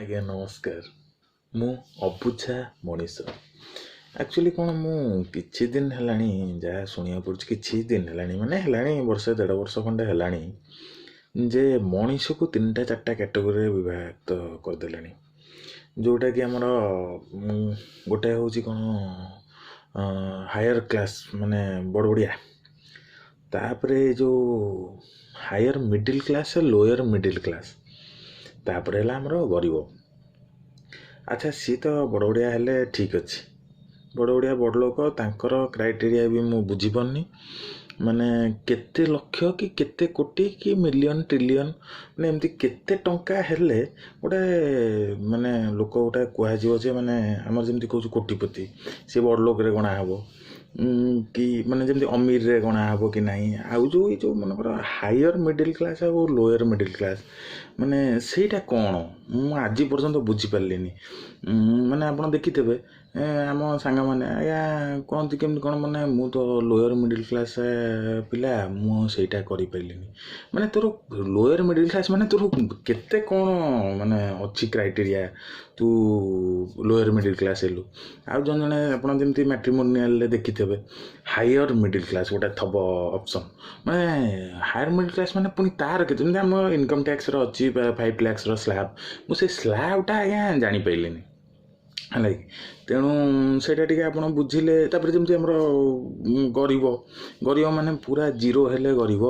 ଆଜ୍ଞା ନମସ୍କାର। ମୁଁ ଅବୁଝା ମଣିଷ। ଆକ୍ଚୁଆଲି କ'ଣ, ମୁଁ କିଛି ଦିନ ହେଲାଣି ଯାହା ଶୁଣିବାକୁ ପଡ଼ୁଛି, କିଛି ଦିନ ହେଲାଣି ମାନେ ହେଲାଣି ବର୍ଷେ ଦେଢ଼ ବର୍ଷ ଖଣ୍ଡେ ହେଲାଣି ଯେ ମଣିଷକୁ ତିନିଟା ଚାରିଟା କ୍ୟାଟେଗୋରୀରେ ବିଭାକ୍ତ କରିଦେଲେଣି, ଯେଉଁଟାକି ଆମର ଗୋଟେ ହେଉଛି କ'ଣ ହାୟର କ୍ଲାସ୍ ମାନେ ବଡ଼ ବଡ଼ିଆ, ତାପରେ ଏ ଯେଉଁ higher middle class, lower middle class, ତାପରେ ହେଲା ଆମର ଗରିବ। ଆଚ୍ଛା, ସିଏ ତ ବଡ଼ ବଡ଼ିଆ ହେଲେ ଠିକ୍ ଅଛି, ବଡ଼ ବଡ଼ିଆ ବଡ଼ ଲୋକ, ତାଙ୍କର କ୍ରାଇଟେରିଆ ବି ମୁଁ ବୁଝିପାରୁନି। ମାନେ କେତେ ଲକ୍ଷ କି କେତେ କୋଟି କି ମିଲିୟନ ଟ୍ରିଲିୟନ, ମାନେ ଏମିତି କେତେ ଟଙ୍କା ହେଲେ ଗୋଟେ ମାନେ ଲୋକ ଗୋଟେ କୁହାଯିବ ଯେ ମାନେ ଆମର ଯେମିତି କହୁଛୁ କୋଟିପତି, ସିଏ ବଡ଼ ଲୋକରେ ଗଣା ହେବ କି ମାନେ ଯେମିତି ଅମିରରେ ଗଣା ହେବ କି ନାହିଁ? ଆଉ ଯେଉଁ ଏଇ ଯେଉଁ ମନେକର ହାୟର ମିଡ଼ିଲ୍ କ୍ଲାସ୍ ଆଉ ଲୋୟର ମିଡ଼ିଲ୍ କ୍ଲାସ୍, ମାନେ ସେଇଟା କ'ଣ ମୁଁ ଆଜି ପର୍ଯ୍ୟନ୍ତ ବୁଝିପାରିଲିନି। ମାନେ ଆପଣ ଦେଖିଥିବେ ଆମ ସାଙ୍ଗମାନେ ଆଜ୍ଞା କହନ୍ତି କେମିତି କ'ଣ, ମାନେ ମୁଁ ତ ଲୋୟର ମିଡ଼ିଲ୍ କ୍ଲାସ୍ ପିଲା, ମୁଁ ସେଇଟା କରିପାରିଲିନି। ମାନେ ତୋର ଲୋୟର ମିଡ଼ିଲ୍ କ୍ଲାସ୍ ମାନେ ତୋର କେତେ କ'ଣ ମାନେ ଅଛି କ୍ରାଇଟେରିଆ ତୁ ଲୋୟର ମିଡ଼ିଲ୍ କ୍ଲାସ୍ ହେଲୁ? ଆଉ ଜଣେ ଜଣେ ଆପଣ ଯେମିତି ମ୍ୟାଟ୍ରିମୋନିଆଲରେ ଦେଖିଥିବେ ହାୟର ମିଡ଼ିଲ୍ କ୍ଲାସ୍ ଗୋଟେ ଥବ ଅପସନ୍, ମାନେ ହାୟର ମିଡ଼ିଲ୍ କ୍ଲାସ୍ ମାନେ ପୁଣି ତାର କେତେ? ଯେମିତି ଆମ ଇନକମ୍ ଟ୍ୟାକ୍ସର ଅଛି 5 ଲାକ୍ସର ସ୍ଲାବ୍, ମୁଁ ସେ ସ୍ଲାବ୍ଟା ଆଜ୍ଞା ଜାଣିପାରିଲିନି, ହେଲା କି? ତେଣୁ ସେଇଟା ଟିକେ ଆପଣ ବୁଝିଲେ। ତାପରେ ଯେମିତି ଆମର ଗରିବ, ଗରିବ ମାନେ ପୁରା ଜିରୋ ହେଲେ ଗରିବ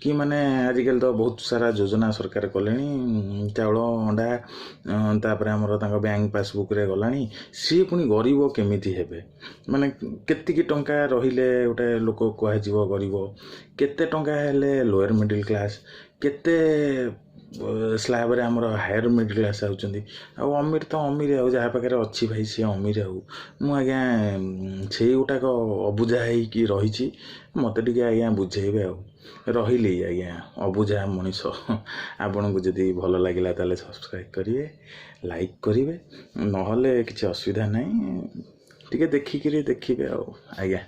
କି? ମାନେ ଆଜିକାଲି ତ ବହୁତ ସାରା ଯୋଜନା ସରକାର କଲେଣି, ଚାଉଳ ଅଣ୍ଡା, ତାପରେ ଆମର ତାଙ୍କ ବ୍ୟାଙ୍କ ପାସବୁକ୍ରେ ଗଲାଣି, ସିଏ ପୁଣି ଗରିବ କେମିତି ହେବେ? ମାନେ କେତିକି ଟଙ୍କା ରହିଲେ ଗୋଟେ ଲୋକ କୁହାଯିବ ଗରିବ? କେତେ ଟଙ୍କା ହେଲେ ଲୋୟର ମିଡ଼ିଲ୍ କ୍ଲାସ୍? କେତେ ସ୍ଲାବରେ ଆମର ହାୟର ମିଡ଼ିଲ୍ କ୍ଲାସ୍ ଆଉଛନ୍ତି? ଆଉ ଅମିର ତ ଅମିର, ଆଉ ଯାହା ପାଖରେ ଅଛି ଭାଇ ସିଏ ଅମିର। ଆଉ ମୁଁ ଆଜ୍ଞା ସେଇ ଗୋଟାକ ଅବୁଝା ହେଇକି ରହିଛି, ମୋତେ ଟିକେ ଆଜ୍ଞା ବୁଝେଇବେ। ଆଉ ରହିଲି ଆଜ୍ଞା, ଅବୁଝା ମଣିଷ। ଆପଣଙ୍କୁ ଯଦି ଭଲ ଲାଗିଲା ତାହେଲେ ସବସ୍କ୍ରାଇବ୍ କରିବେ, ଲାଇକ୍ କରିବେ, ନହେଲେ କିଛି ଅସୁବିଧା ନାହିଁ, ଟିକେ ଦେଖିକିରି ଦେଖିବେ। ଆଉ ଆଜ୍ଞା।